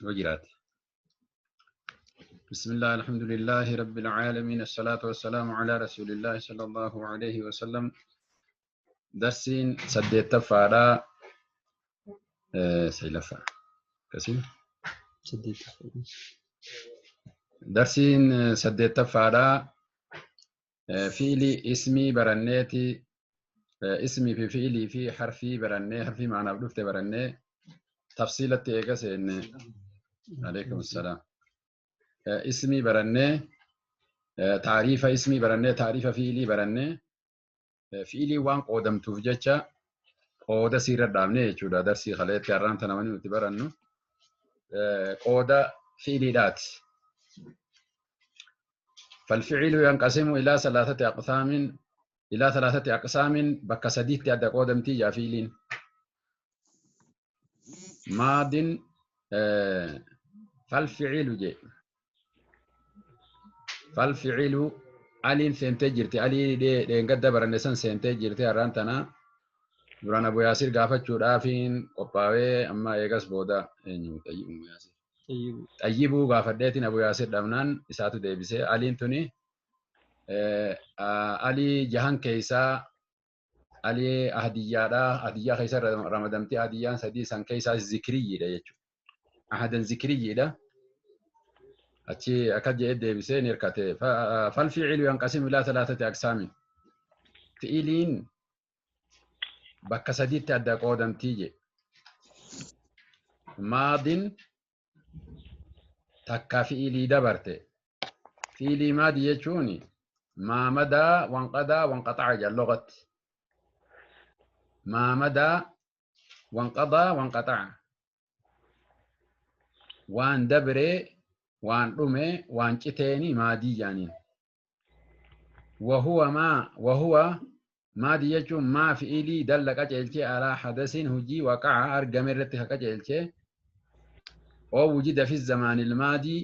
Yoo jiraate. بسم الله الحمد لله رب العالمين الصلاة والسلام على رسول الله صلى الله عليه وسلم. درسين سديت فارا سيلفا كسين. Saddeet. درسين سديت فارا فعلي اسمي برنيتي اسمي في فعلي في حرفي برني حرفي معنا بدفت برني تفصيلة إيجاس إن عليكم السلام. اسمي برني تعريف اسمي برني تعريف فعلي برني فعلي وان قدمتوف jecha qooda siirra dhaabne jechuudha. Darsii kaleetti har'aan tana wanni nuti barannu qooda fi'iliidhaati. فالفعل ينقسم إلى ثلاثة أقسام إلى ثلاثة أقسام بك سديت أدى قودمتي يا فيلين ماض. فالفعل جي فالفعل ألين سنتجرتي ألي دي قد برنسان سنتجرتي أرانتنا duraan Abu Yaasir gaafachuudhaafiin qophaa'ee amma eegas booda eenyu Xayyibu Yaasir. Xayyibuu gaafadheetiin Abu Yaasir dhabnaan isaatu deebisee aliin tuni alii jahan keessaa alii ahdiyyaadha. Ahdiyyaa keessa ramadamtee ahdiyyaan sadii san keessaa zikriyyiidha jechuudha. Ahadan zikriyyiidha. Achi akka jedhee deebisee ni hirkate. Falfiicilu yanqasimu ilaa talaatati aqsaamin. Fi'iliin bakka sadiitti adda qoodamtii jedhe. Maadin takka fi'ilii dabarte. Fi'ilii maadi jechuun maa madaa wanqadaa wanqaxa'a jedhan loqatti. Maa madaa wanqadaa wanqaxa'a. Waan dabree, waan dhume, waan citeeni maadii jedhaniin. Wahuwa maa wahuwa maadii jechuun maa fi'ilii dalla qajeelchee alaa hadasin hujii waqa'a argame irratti ka qajeelchee oo wujida fi zamaanil maadii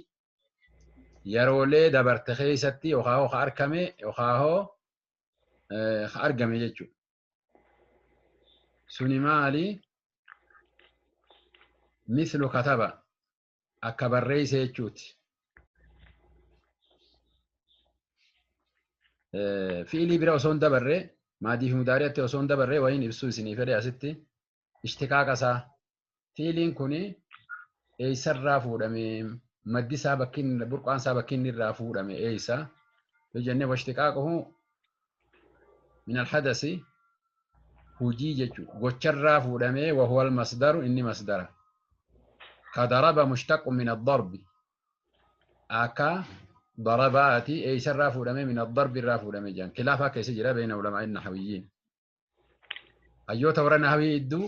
yeroolee dabarte keessatti yookaan ka argame yookaan ka argame jechuudha. Suni maali? Mislu kataba akka barreesse jechuuti. Fi'ilii bira osoo hin dabarre maadii fi mudaariyaatti osoo hin dabarre wayiin ibsuu isinii fedhe asitti ishtiqaaqa isaa. Fi'iliin kuni eessarraa fuudhame, maddi isaa bakki burqaan isaa bakki inni irraa fuudhame eessa yoo jennee washtiqaaquhu min alhadasi hujii jechuudha. Gocharraa fuudhamee wahuwa almasdaru inni masdara. Kadaraba mushtaqu min addarbi akka darabaati eessarraa fuudhamee min addarbi irraa fuudhame jedhan. Khilaafaa keessa jira beena ulamaa'i nahawiyyiin. Hayyoota warra nahawii idduu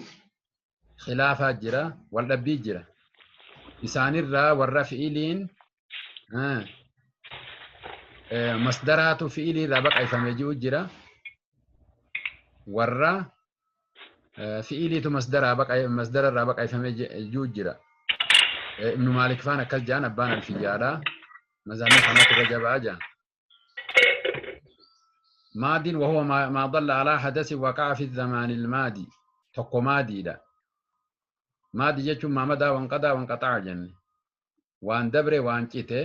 khilaafaa jira, wal dhabbii jira. Isaanirraa warra fi'iliin masdaraatu fi'ilii irraa baqayfamee jiru jira. Warra fi'iliitu masdara irraa baqayfamee jiru jira. Ibnu Maalik faan akkas jedhan abbaan alfiyyaadha. Mazaamii kanaatu irra jabaa jedhan. Maadiin wahuwa maa dalla alaa hadasi waqa'a fi zamaanil maadi. Tokko maadiidha. Maadi jechuun maa madaa wanqadaa wanqaxa'a jenne. Waan dabre waan cite.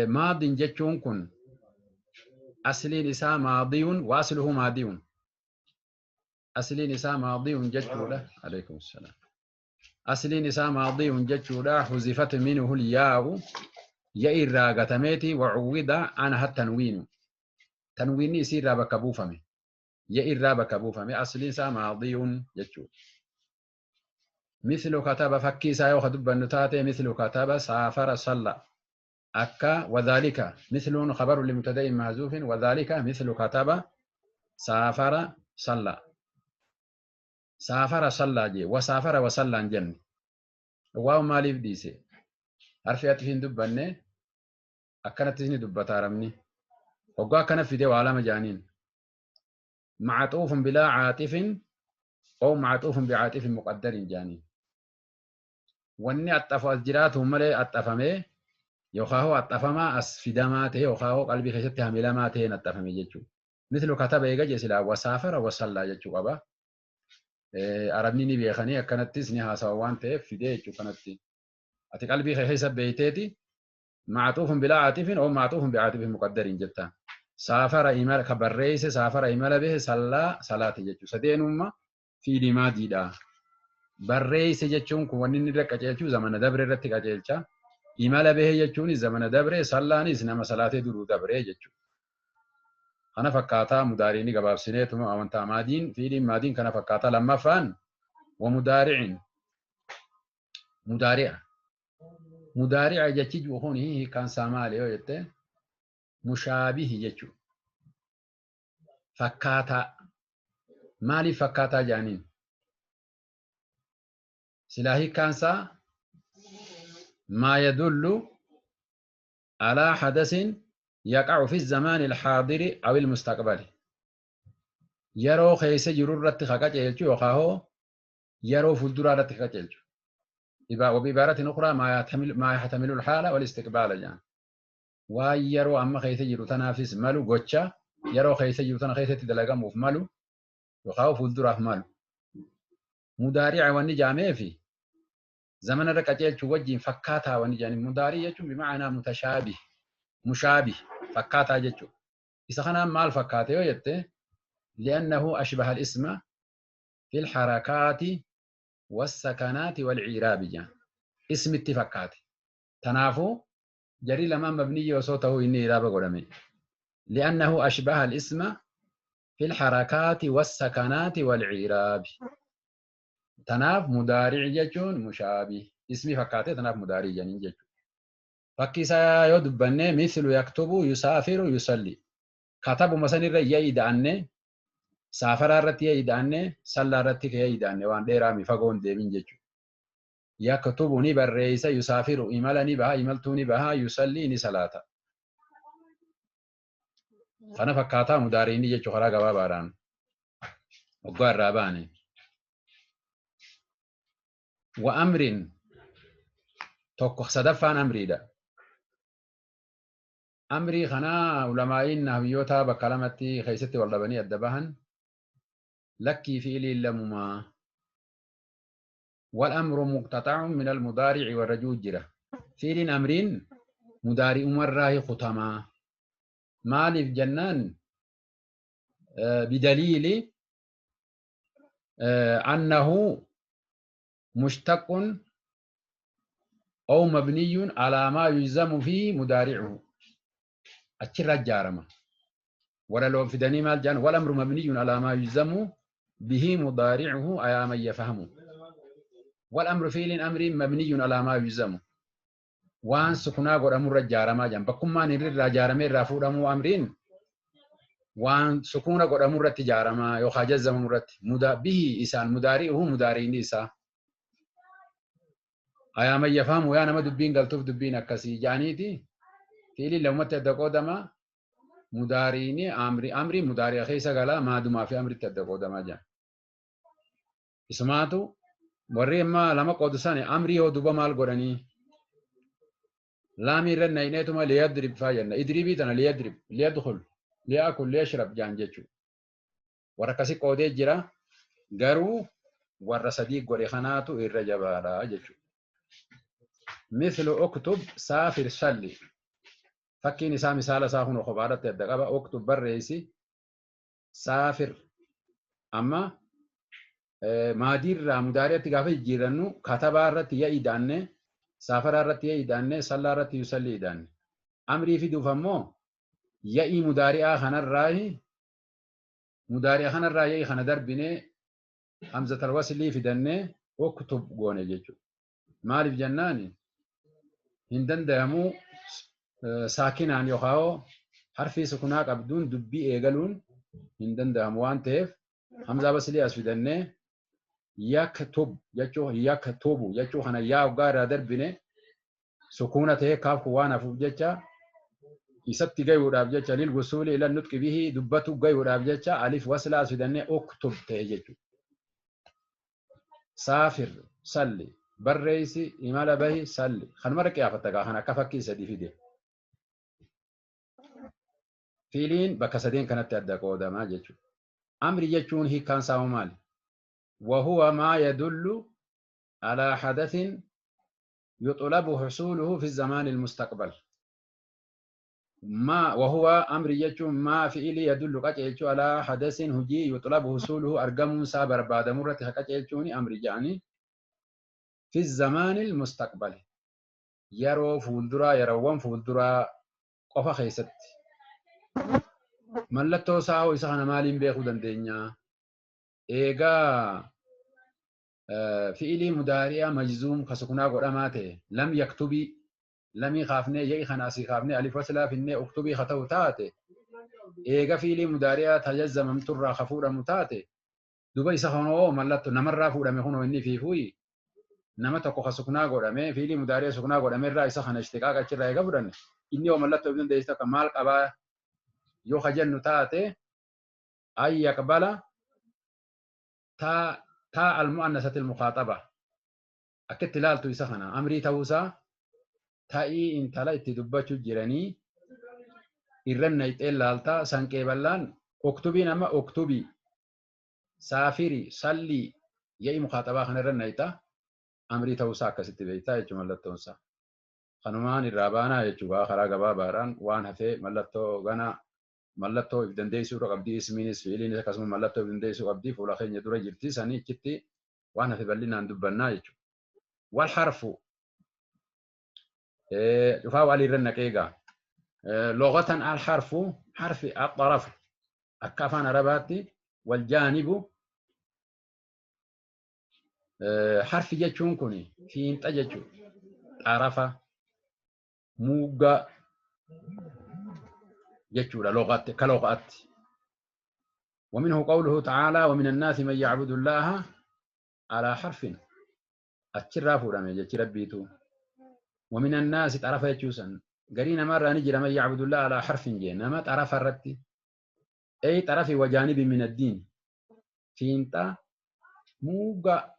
Maadiin jechuun kun asliin isaa maadiyuun waasluhu maadiyuun. Asliin isaa maadiyuun jechuudha. Alaykum salaam. Asliin isaa maadiyuun jechuudha. Huzifat minhu lyaa'u ya'i irraa gatameeti wacuwwida anha tanwiinu. Tanwiinni isii irraa bakka buufame. Ya'i irraa bakka buufame. Asliin isaa maadiyuun jechuudha. Mislu kataba fakkii isaa yoo dubbannu taate mislu kataba saafara salla. Akka wadhalika misluun khabaru limubtada'in mahzuufin wadhalika mislu kataba saafara salla. Saafara sallaa jee wasaafara wasallaan jenne. Waa maaliif dhiise? Harfi ati hin dubbanne akkanattis ni dubbata arabni. Hoggaa akkana fide waa lama jaaniin. Macxuufun bilaa caaxifin oo macxuufun bicaaxifin muqaddarin jaaniin. Wanni axxafu as jiraatu malee axxafamee yookaan hoo axxafamaa as fidamaa ta'e yookaan hoo qalbii keessatti hamilamaa ta'een axxafame jechuudha. Mislu kataba eega jee silaa wasaafara wasallaa jechuu qaba. Arabni ni beekanii akkanattis ni haasawa waan ta'eef fidee jechuu kanatti. Ati qalbii kee keessa beeyteeti macxuufun bilaa caatifin oo macxuufun bicaatifin muqaddariin jettaan. Saafara imala ka barreesse saafara imala bahe sallaa salaate jechuudha. Sadeenumma fiilii maadiidha. Barreesse jechuun kun wanni inni irra qajeelchu zamana dabre irratti qajeelcha. Imala bahe jechuun zamana dabre sallaanis nama salaatee duruu dabre jechuudha. Kana fakkaataa mudaariini gabaabsineetuma amantaa maadiin fiiliin maadiin kana fakkaataa lammaffaan wa mudaari'in mudaari'a. Mudaari'a jechi kun hiikkaan isaa maali yoo jette mushaabihi jechuudha. Fakkaataa. Maaliif fakkaataa jaaniin? Silaa hiikkaan isaa maa yadullu alaa hadasin yaqa'u fi zamaani alxaadiri aw ilmustaqbali. Yeroo keessa jiru irratti ka qajeelchu yookaan hoo yeroo fuulduraa irratti ka qajeelchu. وبعبارة أخرى ما يحتمل الحالة والاستقبال جان. Waan yeroo amma keessa jiru tanaafis malu gocha yeroo keessa jiru tana keessatti dalagamuuf malu yookaan fuulduraaf malu. Mudaari'a wanni jaameefi zamana irra qajeelchuu wajjin fakkaataa wanni jaaniif mudaarii jechuun bima'anaa mutashaabih mushaabih fakkaataa jechuudha. Isa kanaan maal fakkaate yoo jette li'annahu ashbaha al-isma fi al-harakaati was-sakanaati wal-i'raabi jaan. Ismitti fakkaate. Tanaafuu jarri lamaan mabniyyi osoo ta'uu inni iraaba godhame. Li'annahu ashbaha al-isma fi al-harakaati was-sakanaati wal-i'raabi. Tanaaf mudaari'i jechuun mushaabih. Ismi fakkaate tanaaf mudaarii jedhaniin jechuudha. Fakki isaa yoo dubbanne mithlu yaktubu yusaafiru yusalli. Katabuma sanirra ya'i da'anne saafaraa irratti ya'i da'anne sallaa irratti ya'i da'anne waan dheeraa mi fagoo hin deemin jechuudha. Yaktubu ni barreessa yusaafiru imala ni baha imaltuu ni baha yusalli ni salaata. Kana fakkaataa mudaariini jechuu karaa gabaabaadhaan waggaa irraa baane. Wa amrin tokko sadaffaan amriidha. Amrii kanaa ulamaa'iin nahwiyyoota bakka lamatti keessatti wal dhabanii adda bahan lakkii fi iliin lamumaa. Wal amru muqtaxa'un min almudaari'i warra juu jira. Fiiliin amriin mudaari'umarraa kutamaa. Maaliif jennaan bidaliili annahu mushtaqun aw mabniyun alaa maa yujzamu fi mudaari'uhu. Achirra ijaarama. Wala loon fidanii maal jedhan wal amru mabniyun alaa maa yujzamu bihi mudaari'uhu ayaa man yafahamu. Wal amru fiiliin amriin mabniyun alaa maa yujzamu. Waan sukunaa godhamurra ijaaramaa jedhan bakkummaan irraa ijaaramee irraa fuudhamuu amriin waan sukuuna godhamurratti ijaaramaa yookaan jazzamamurratti bihi isaan mudaari'uhu mudaari'inni isaa. Ayaa man yafahamu yaa nama dubbiin galtuuf dubbiin akkasii jedhaniiti. Fiiliin lamatti adda qoodama. Mudaariini amri amri mudaari'a keessa galaa maadumaa fi amritti adda qoodamaa jira. Isumaatu warri amma lama qoodu sani amrii yoo duba maal godhanii? Laamii irra nayineetuma liyadrib faa jenna. Idribii tana liyadrib, liyadkhul, liyakul, liyashrab jaan jechuudha. Warra akkasii qoodee jira. Garuu warra sadii godhe kanaatu irra jabaadha jechuudha. Mithlu uktub saafir salli. Fakkiin isaa misaala isaa kun kophaadhatti adda qaba. Uktub barreessi saafir. Amma maadiirraa mudaari'atti gaafa jijjiirannu katabaa irratti ya'i daanne saafaraa irratti ya'i daanne sallaa irratti yusallii daanne. Amrii fiduuf ammoo ya'ii mudaari'aa kanarraa mudaari'a kanarraa ya'ii kana darbinee hamzatal waslii fidannee uktub goone jechuudha. Maaliif jennaani hin danda'amu saakinaan yookaan harfii sukunaa qabduun dubbii eegaluun hin danda'amu waan ta'eef hamzaa waslii as fidannee yaktub jechuu yaktubu jechuu kana yaa waggaa irraa darbine sukuuna ta'ee kaaf waan hafuuf jecha isatti gayuudhaaf jecha lil wusuuli ila nutqi bihi dubbatu gayuudhaaf jecha alif waslaa as fidannee uktub ta'e jechuudha. Saafir salli barreessi imala bahi salli kanuma qiyaafatta gaa kan akka fakkii sadii fide. Fiiliin bakka sadeen kanatti adda qoodamaa jechuudha. Amri jechuun hiikkaan isaa maali? وهو ما يدل على حدث يطلب حصوله في الزمان المستقبل. ما وهو أمر يجو ما فعل يدل قجلچو على حدث هجي يطلب حصوله أرقم سابر بعد مرة قجلچوني أمر جاني في الزمان المستقبل. يرو فولدرا يروان فولدرا قفا خيست. ملتو ساو إسخنا مالين بيخو دندنيا. إيغا فعلي مدارية مجزوم خسكنا قراماته لم يكتبي لم يخافني يي خناسي خافني ألف وسلا فيني اكتبي خطو تاتي. إيغا فعلي مدارية تجزم متر خفورة متاتي. دبي سخنو ملتو نمر فورة مخونو إني في فوي. نما تكو خسكنا قرامي فعلي مدارية سكنا قرامي رأي سخن اشتقاق أشرا إيغا فرن. إني وملتو ابن ديستا كمال قبا يو خجل نتاتي أي يقبل تا المؤنثة المخاطبة أكدت لالتو يسخنا أمري توسا تاي إن تلا اتدبتشو جيراني إرن يتقل لالتا سانكي بلان اكتبي نما اكتبي سافري صلي يأي مخاطبة خنا إرن يتا أمري توسا كست بيتا يجو ملتونسا خنومان الرابانا يجو خرا غباباران وان هفي ملتو غنا ملتو ابدن ديسو رقبدي اسمينس فعلين كسم ملتو ابدن ديسو قبدي فولا خين يدور جرتي ساني كتي وانا في بلنا ندبنا يجو. والحرف شوفوا علي رنك ايغا لغة الحرف حرف الطرف الكافان رباتي والجانب حرف جچون كوني فين تجچو طرفه موغا يجول لغات كلغات. ومنه قوله تعالى ومن الناس من يعبد الله على حرف أتشرف رمي يجربيتو. ومن الناس تعرف يجوسا قرينا مرة نجي من يعبد الله على حرف جينا ما تعرف الرتي أي طرف وجانب من الدين فينتا موغا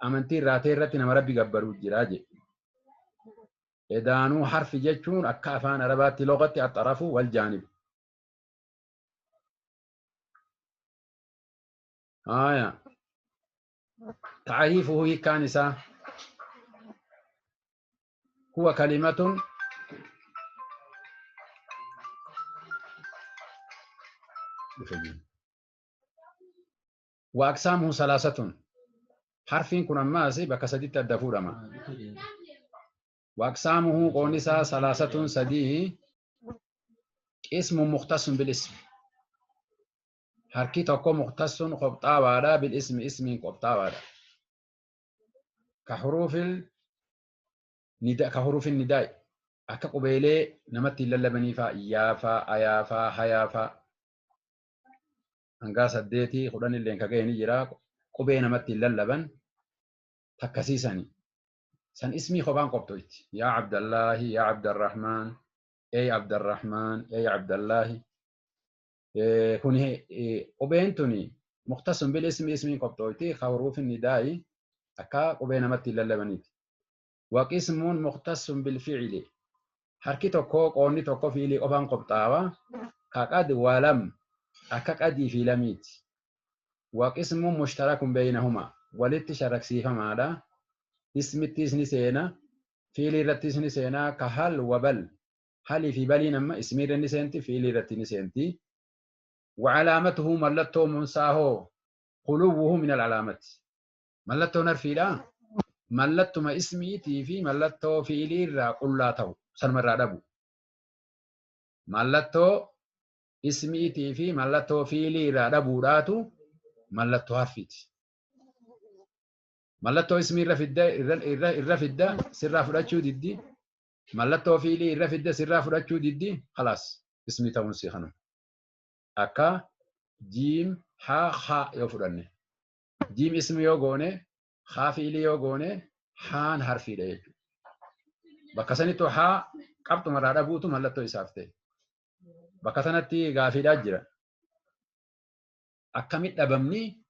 أمنتي راتي رتي نما ربي قبرو جراجي. إدانو حرف جتشون أكافان رباتي لغتي الطرف والجانب. آية تعريفه كانسة هو كلمة وأقسامه ثلاثة. حرفين كنا ماسي بكسدت الدفورة ما. وأقسامه قونسا ثلاثة سديه اسم مختص بالاسم. حركي تكو مختص قبطاوارا بالاسم اسم قبطاوارا كحروف النداء كحروف النداء أكا قبيلة نمتي للبني فا إيافا أيافا حيافا أنقا سديتي خدان اللي انكاكي نجرا قبيلة نمتي للبن تكسيساني سن اسمي خبان قبطويت يا عبد الله يا عبد الرحمن اي عبد الرحمن اي عبد الله. كونه قبينتني مختص بالاسم اسمي قبطويتي حروف النداء أكا قبين متي للبنيت. وقسم مختص بالفعل حركي توكو قوني توكو فيلي قبان قبطاوا كقد ولم أكا قدي في لميت. وقسم مشترك بينهما ولت شرك سيفا مالا اسم تيسني سينا فيلي رتيسني سينا كهل وبل هل في بالي نما اسمي رني سنتي فيلي رتيني سنتي. وعلامته ملتو منساهو قلوبه من العلامات ملتو نرفيلا ملتو ما اسمي تي في ملتو فيلي را قلاتو سنمر دبو ملتو اسمي تي في ملتو فيلي را دبوراتو ملتو حرفيت ملتو اسمي رفد الرفد سر فرچو ديدي ملتو فيلي الرفد سر فرچو ديدي خلاص اسمي تونسي خنم أكا جيم ها خا يفرني جيم اسم يوغوني خا فيلي يوغوني حان حرفي ده بكسنتو ها قبط مرة بوتو ملتو يسافته بكسنتي غافي داجرة أكمل أبمني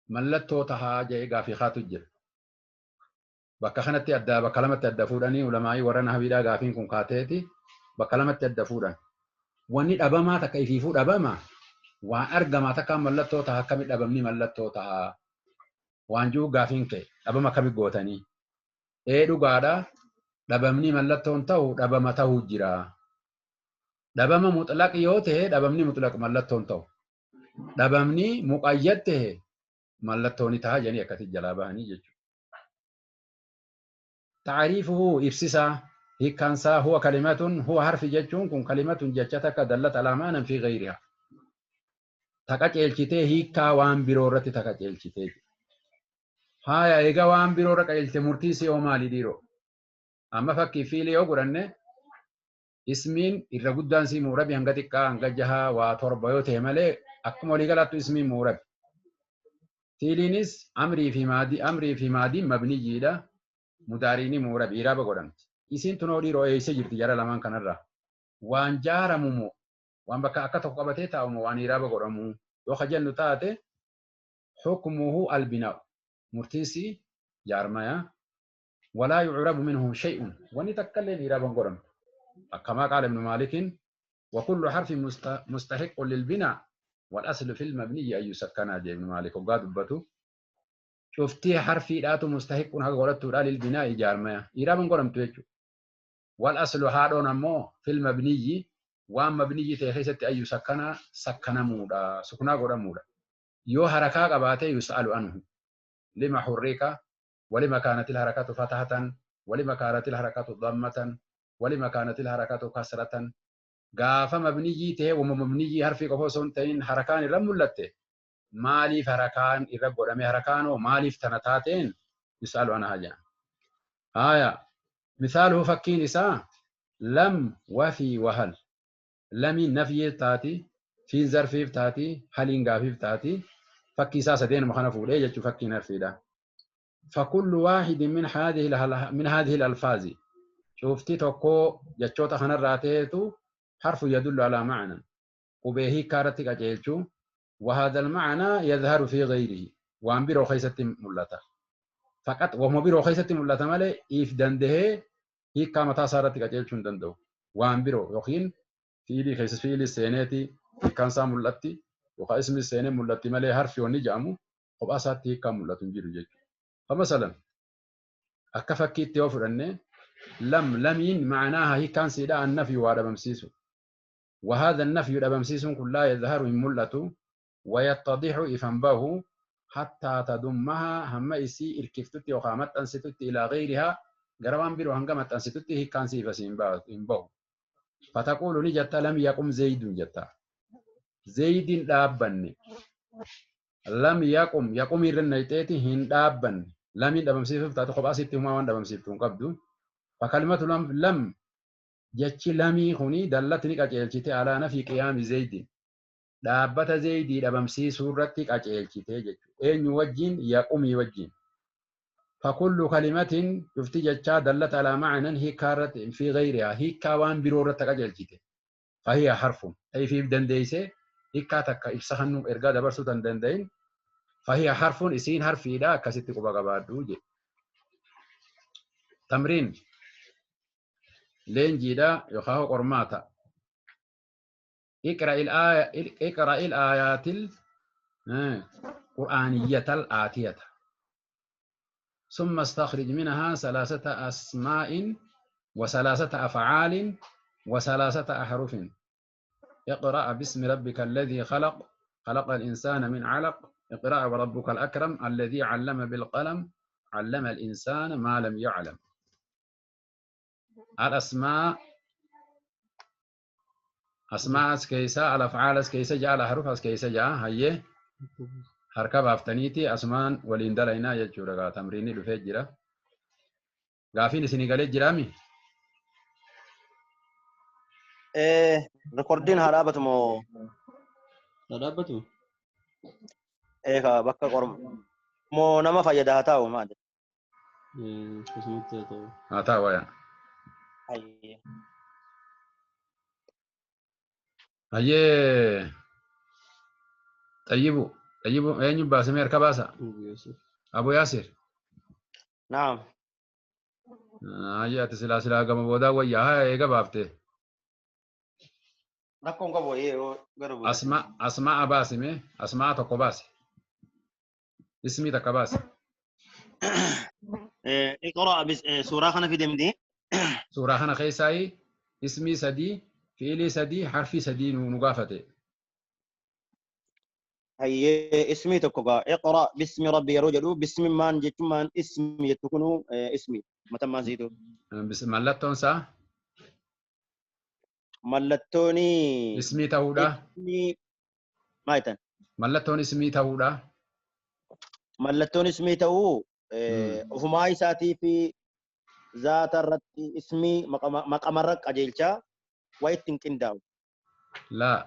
ملتو تها جاي غافي خاتو جر بكسنتي أدى بكلمة أدى فوراني ولما يورنا هبيدا غافين كون كاتيتي بكلمة أدى فوران واني أبما تكيفيفو أبما waan argamaa takka mallattoo taha akkamitti dhabamni mallattoo taha Waan jiru gaafiin ka'e dhabama akkami gootanii? Ee dhugaadha. Dhabamni mallattoon ta'u dhabama ta'uu jira. Dhabama mutlaq yoo ta'e dhabamni mutlaq mallattoon ta'u. Dhabamni muqayyad ta'e mallattoon ta'a jedhanii akkasitti jalaa bahanii jechuudha. Taariifuhu ibsisaa hiikkaansaa huwa kalimatun huwa harfi jechuun kun kalimatun jecha takka dallat alaa maanan fi gayriha. Taqa ceelchitee hiikkaa waan biroo irratti taqa ceelchitee. Haaya egaa waan biroo irra qajeelte murtii si hoo maali dhiiroo? Amma fakkii fiilii yoo godhanne ismiin irra guddaan sii muurabi hanga xiqqaa hanga jaha waa torba yoo ta'e malee akkuma walii galaattu ismiin muurabi. Fiiliinis amrii fi maadii amrii fi maadiin mabniyyiidha. Mudaariini muurabi iraaba godhamti. Isiin tunoo dhiiroo eessa jirti jara lamaan kanarraa? Waan jaaramu moo waan bakka akka tokko qabatee taa'u moo waan iraaba godhamu yoo ka jennu taate hukmuhu albinaa'u murtiinsi jaarmaya walaa yucrabu minhu shay'un wanni takka illee iraaban godhamtu. كما قال ابن مالك وكل حرف مستحق للبناء والأصل في المبني أن يسكن ابن مالك وقاد بتو شفتي حرفي داتو مستحق هذا قولته للبناء جارما إيرابن قرمتو يجو والأصل هادون أمو في المبني وان مبني تخيست أن يسكن سكن مودا سكنا قرم مودا يو حركة قباته يسأل عنه لما حرك ولما كانت الحركات فتحة ولما كانت الحركات ضمة ولما كانت الحركات كسرة gaafa mabniyyii ta'e wama mabniyyii harfi qofa osoo hin ta'in harakaan irra mul'atte maaliif harakaan irra godhame harakaanoo maaliif tana taateen yus'alu anhaa jedhan. Haaya misaaluhu fakkiin isaa lam wafi wahal lamiin nafyiif taati fiin zarfiif taati haliin gaafiif taati fakkii isaa sadeenuma kana fuudhee jechuu fakkiin harfiidha. فكل واحد من هذه الألفاظ شوفتي tokko jechoota kanarraa ta'eetu حرف يدل على معنى وبه كارتك أجيلتو وهذا المعنى يظهر في غيره وان برو خيست ملتا فقط وما برو خيست ملتا مالي إف دنده هي كما تاسارتك أجيلتو دندو وان برو يقين فيلي خيس فيلي سيناتي كان سام ملتي وقا اسم السينة ملتي مالي حرف ونجامو وبأساتي كام ملتون جيرو جيجو. فمثلا أكفكي تيوفر أني لم لمين معناها هي كان سيدا النفي وهذا بمسيسو وهذا النفي الأبمسيس لا يظهر من ملته ويتضح إفنبه حتى تضمها هم إسي إركفتتي وقامت أنستتي إلى غيرها قربان بيرو هنقمت أنستتي هي كان سيفس إنبه فتقول نجتا لم يقم زيد جتا زيد دابني لم يقم يقوم إرنيتيتي هن دابني لم يدبمسيس تاتخب أسيتي هما وان دبمسيفتون قبدو فكلمة لم لم jechi lamii kuni dallatni qajeelchite alaa nafi qiyaami zaydi dhaabbata zaydii dhabamsiisuu irratti qajeelchite jechuudha. Eenyu wajjin yaqumii wajjin. Fakullu kalimatin dhufti jechaa dallata alaa ma'anan hiikkaa irratti fi gayrihaa hiikkaa waan biroo irratti qajeelchite. Fahiya harfun ifiif dandeeyse hiikkaa takka ibsa kannuu ergaa dabarsuu tan danda'in fahiya harfun isiin harfiidha akkasitti quba qabaadhu jedhe. Tamriin leenjiidha yookaan qormaata. اقرأ الآيات القرآنية الآتية ثم استخرج منها ثلاثة أسماء وثلاثة أفعال وثلاثة أحرف. اقرأ باسم ربك الذي خلق خلق الإنسان من علق اقرأ وربك الأكرم الذي علم بالقلم علم الإنسان ما لم يعلم. الأسماء أسماء أسكيسة الأفعال أسكيسة جاء الأحرف أسكيسة جاء هي حركة بافتنيتي أسمان ولين دلينا يجورا تمريني لفجرة غافين سنغالي جرامي إيه ريكوردين هرابة مو هرابة إيه بكا قرم مو نما فايدة هتاو ما أدري إيه قسمت هتاو يا Hayyee Xayyibu Xayyibu eenyu baasame harka baasa? Abu Yaasir. Naam. Hayyee ati silaa silaa gama boodaa wayyaa haa eega baafte. Rakkoon qabu yoo gara booda. Asmaa baasime asmaa tokko baase. Ismii takka baase. Iqra suuraa kana fidemti. Suuraa kana keessaa ismii sadii, fi'ilii sadii, harfii sadii nu gaafate. Hayyee ismii tokko gaa iqra bismi rabbi yeroo jedhu bismi maan jechuun maan ismi jettu kunu ismi matammaan siitu. Mallattoon isaa Mallattooni ismii ta'uudha. Ismii maal jettan? Mallattoon ismii ta'uudha. Mallattoon ismii ta'uu ofumaa isaatii fi zaata irratti ismii maqamarra qajeelchaa waa ittiin qindaa'u. Laa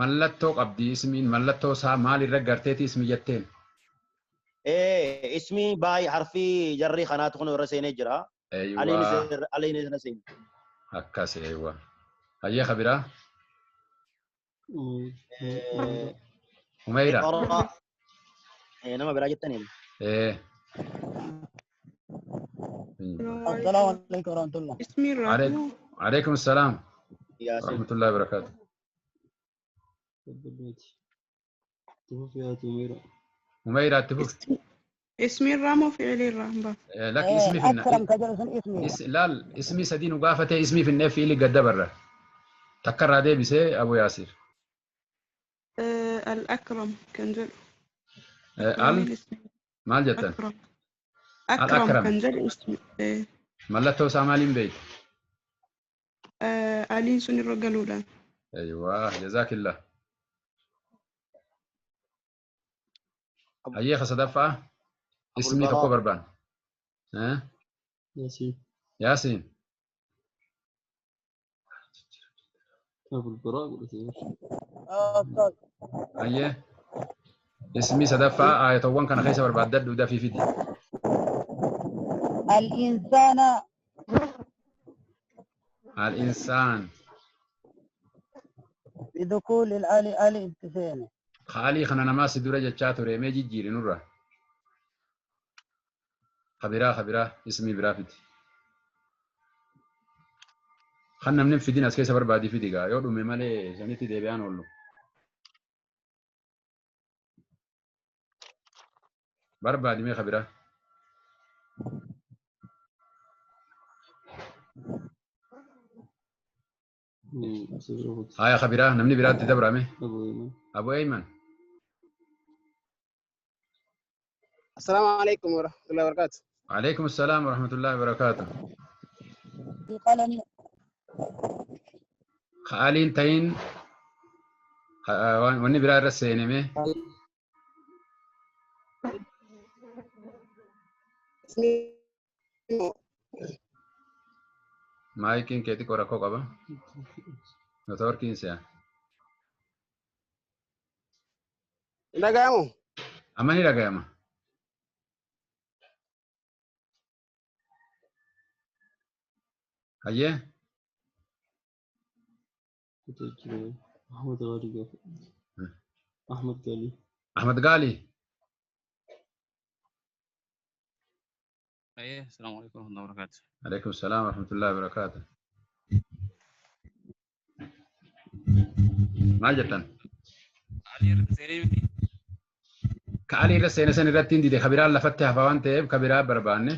mallattoo qabdi ismiin mallattoo isaa maalirra garteeti ismi jetteen? Ismii baay'ee harfii jarri kanaatu kun irra seenee jira. Aliin irra seene. Akkas eewwa. Hayyee kabiraa? Umeyra. Nama biraa jettaniin. السلام عليكم ورحمة الله. اسمي الرحمن. عليكم السلام ورحمة الله وبركاته. أميرة تفوف. اسمي الرام وفعلي الرحمن. لك اسمي في أكرم كجلس اسمي. لا اسمي سدين وقافته اسمي في النف اللي قد برا. تكرر هذا بس أبو ياسر. الأكرم كنجل. ال ما جتن. أكرم كنجل اسمي. ملته سامالين بيت. ألين سني الرجالولا. أيوة جزاك الله. أيه خصدفة اسمي تكو بربان. ها؟ ياسين. ياسين. أبو البراء ولا أيه اسمي صدفة آية وان كان خيسة برباد دد وده في فيديو. الإنسان. الإنسان. بدخول الآلي آلي ابتسامة. خالي خنا نماس درجة شاتوري ميجي جيري نورا. خبيرة خبيرة اسمي برافت. خلنا من في دين أسكيس بربادي في دقة يقولوا ممالي زنيتي ديبيان ولو. بربادي مي خبيرة. هاي خبيرة نمني براد تدبر أمي. أبو أيمن. السلام عليكم ورحمة الله وبركاته. وعليكم السلام ورحمة الله وبركاته. خالين تين وني براد رسيني مي. مايكين كيتي كوراكو قبا نتوركين سيا dhaga'amu amma ni dhaga'ama. Hayyee أحمد غالي أحمد غالي أحمد غالي. أيه السلام عليكم ورحمة الله وبركاته. عليكم السلام ورحمة الله وبركاته. maal jettan? Ka'alii irra seene san irratti hin dide kabiraan lafatti hafa waan ta'eef kabiraa barbaanne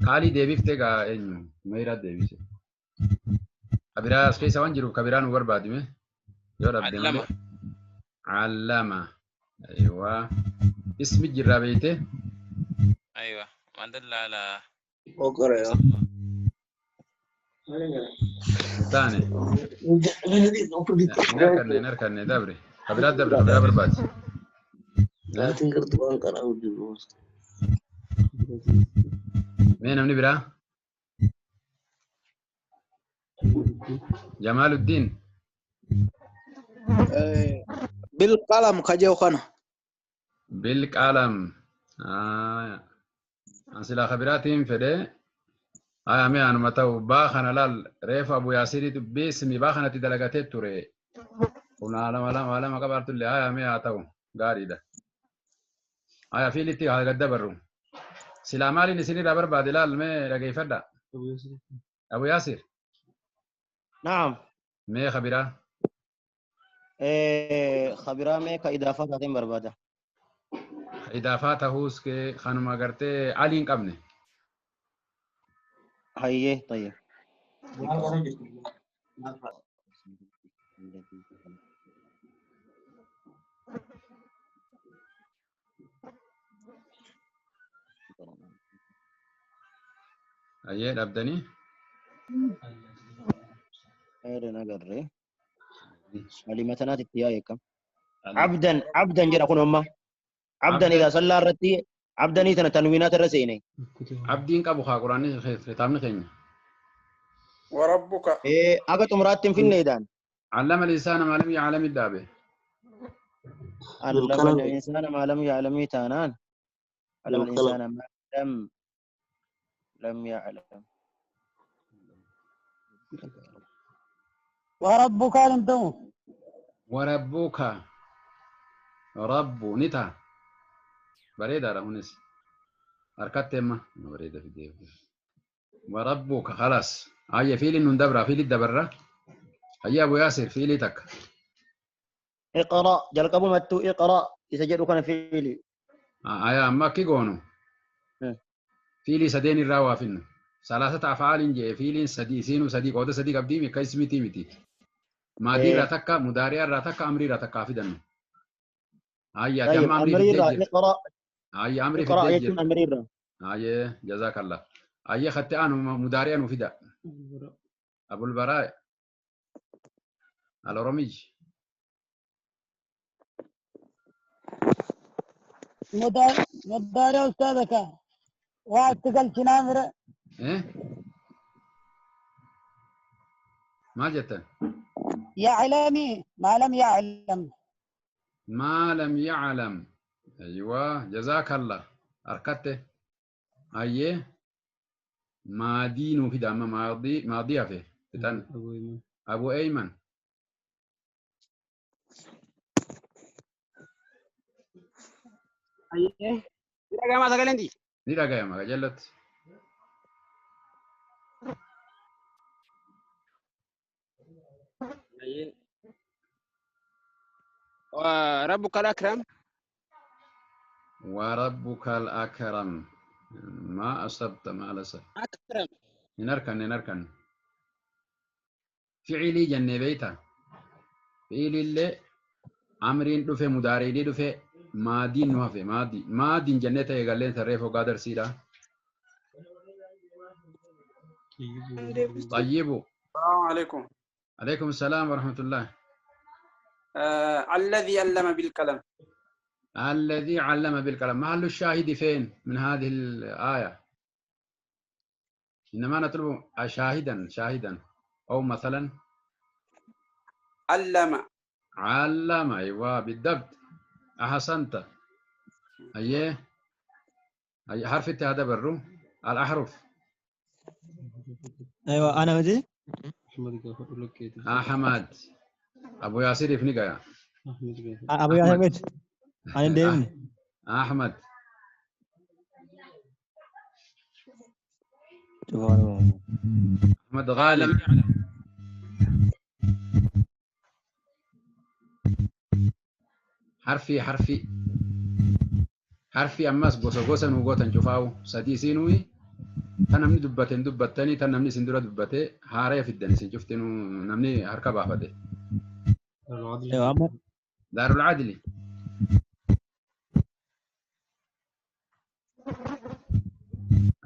ka'alii deebiftee gaa eenyu meeraa deebise. Kabiraa as keessa waan jiruuf kabiraa nu barbaadime yoo dhabde malee. Allama. Ayiwaa. Ismi jirraa beeyte. Ayiwa. ما دل على ثاني نركن دبري خبرات دبري خبرات برباد مين من برا جمال الدين بالقلم خجو خنا بالقلم أنسلا خبراتهم فده آية مي أنا متى باخنا لال ريف أبو ياسيري باسمي باخنا تدلقتي توري كنا على ولا ولا ما قبرت اللي آية مي أتاو غاري ده آية في اللي تي هذا قد برو سلامالي نسيني دبر بعد لال مي رجع فردا أبو ياسر. نعم. مي خبيرة. إيه خبيرة مي كإضافة تاتين بربادة. Idaafaa tahuus kanuma gartee alii hin qabne. Hayyee tayyib. Hayyee dhabdanii. Heedan agarree. Malima tanaati itti yaa'e akkam. Abdan abdan jedha kun amma. Abdan idaa sallaa irratti abdanii tana tanwiinaat irra seene. Abdiin qabu haa quraanni kitaabni keenya. وربك Ee aga xumuraatti hin finne idaan. Allama lisaana maa lam ya'lam dhaabe. Allama al-insaana maa lam ya'lamii taanaan. Allama al-insaana maa lam ya'lam. وربك لم تموت. Warabbuka rabbu ni ta'a. Bareedaadha kunis. Harkatti amma bareeda fidee. Warabbuka khalaas. Hayya fiiliin nun dabra fiilii dabarra. Hayya Abu Yaasir fiilii takka. Iqra jalqabumattuu iqra isa jedhu kana fiili. Aya amma akki goonu. Fiilii sadeen irraa waa finnu. Salaasata afaaliin jee fiiliin sadii isiinuu sadii qooda sadii qabdii mikka ismitii miti. Maadii irraa takka mudaariyaa irraa takka amrii irraa takka fidannu. Hayya ati amma amrii fiddee jirta. Hayya amrii fiddee jirta. Hayyee jazaakallah. Hayyee khatti aanu mudaariyaa nu fida. Abul Baraa Al-Oromij. مداري أستاذك واحد تقل شنامر. إيه؟ ما جت؟ يعلمي ما لم يعلم. ما لم يعلم. أيوة جزاك الله. أركته. أيه ما دينه في دام ماضي ماضي فيه. تتن. أبو أيمن. أيه. نراجع ما سكلنتي. نراجع ما جلت. وربك الأكرم. وربك الأكرم ما أصبت ما لسه. أكرم. نركن نركن. فعلي جنة بيتا. فعلي اللي أمرين دفع مداري دفع مادين نوفي مادي مادين جنة يقالين تريفو قادر سيدا. طيب. السلام عليكم. عليكم السلام ورحمة الله. الذي علم بالقلم. الذي علم بالقلم. محل الشاهد فين من هذه الآية؟ إنما نطلب شاهدا شاهدا أو مثلا علم. علم أيوة بالضبط. أحسنت. أيه أي حرف هذا برو الأحرف. أيوة أنا مدي. أحمد أبو ياسر ابن قايا. أبو ياسر أنا ديمني. أحمد. أحمد غالب. حرفي حرفي حرفي أماس gosa gosa nu gootan cufaawu sadii isiinuu tan namni dubbateen dubbattanii tan namni isin dura dubbate haaraya fiddan isin cuftinuu namni harka baafate. Daarul Adli.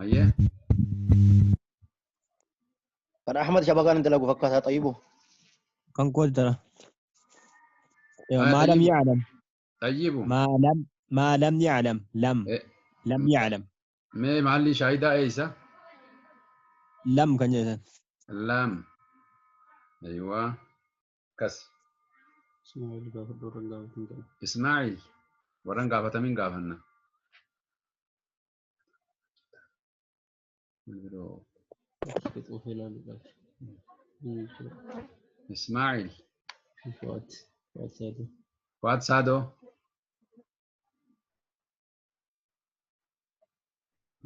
Ayyee. Kan Ahmad shabagaan dalagu fakkaataa xayyibu. Kan kooti tara. ما لم يعلم. طيب. ما لم يعلم لم يعلم. ما محل شاهدة ايسا؟ لم كان جيسا. لم. ايوه كس. اسماعيل ورن قافته من قافنا. اسماعيل. فؤاد سادو.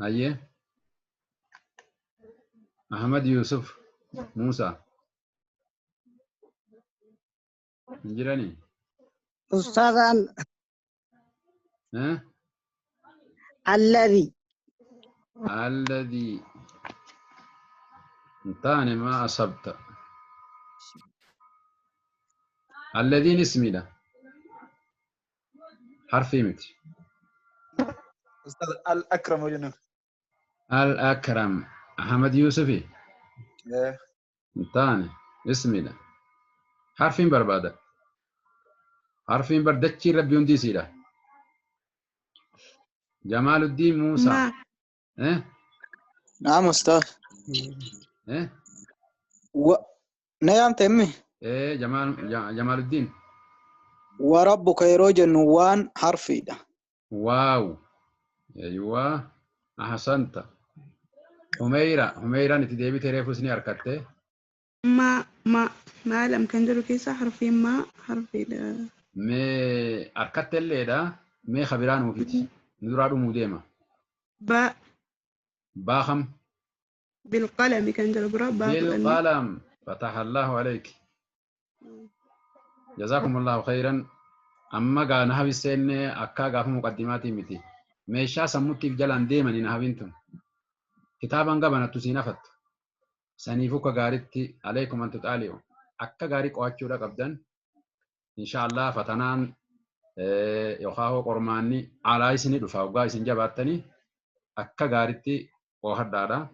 أيه أحمد يوسف موسى جيراني أستاذ أنا ها؟ الذي. الذي. انتاني ما أصبت. الذين اسمي له. حرفي متي. أستاذ الأكرم وجنه. الأكرم أحمد يوسفي. إيه. انتاني اسمي له. حرفين بربادة. حرفين بردتشي ربي يندي سيرة. جمال الدين موسى. ما. إيه؟ نعم أستاذ. إيه؟ نعم تمي. إيه جمال الدين. وربك يروج النوان حرفي ده. واو. أيوة أحسنت. حميرة نتدي تريفوسني أركته. ما ما ما لم كان جرو كيسة حرفين ما حرفي ده. مي أركته اللي ده مي خبران وفيت. ندرادو موديما. با. باخم. بالقلم كان جرو برا با. بالقلم. فتح الله عليك. جزاكم الله خيرا. أما قال نهوي السنة أكا قاف مقدماتي متي. ميشا سموتي في جلان ديما نهوينتم. كتابا قبنا تسينفت. سنيفوك غارتي عليكم أن تتعليوا. أكا غاري قواتشو قبدا. إن شاء الله فتنان يخاهو قرماني على سني دفاع سن جباتني أكا غارتي وهدارا.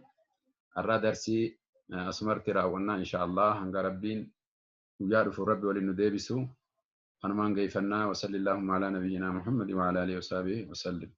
الرا درسي أسمرتي راونا إن شاء الله هنگا ربين ويعرف ربي ولندبسو. أنا ما نجيفنا وصلى اللهم على نبينا محمد وعلى آله وصحبه وسلم.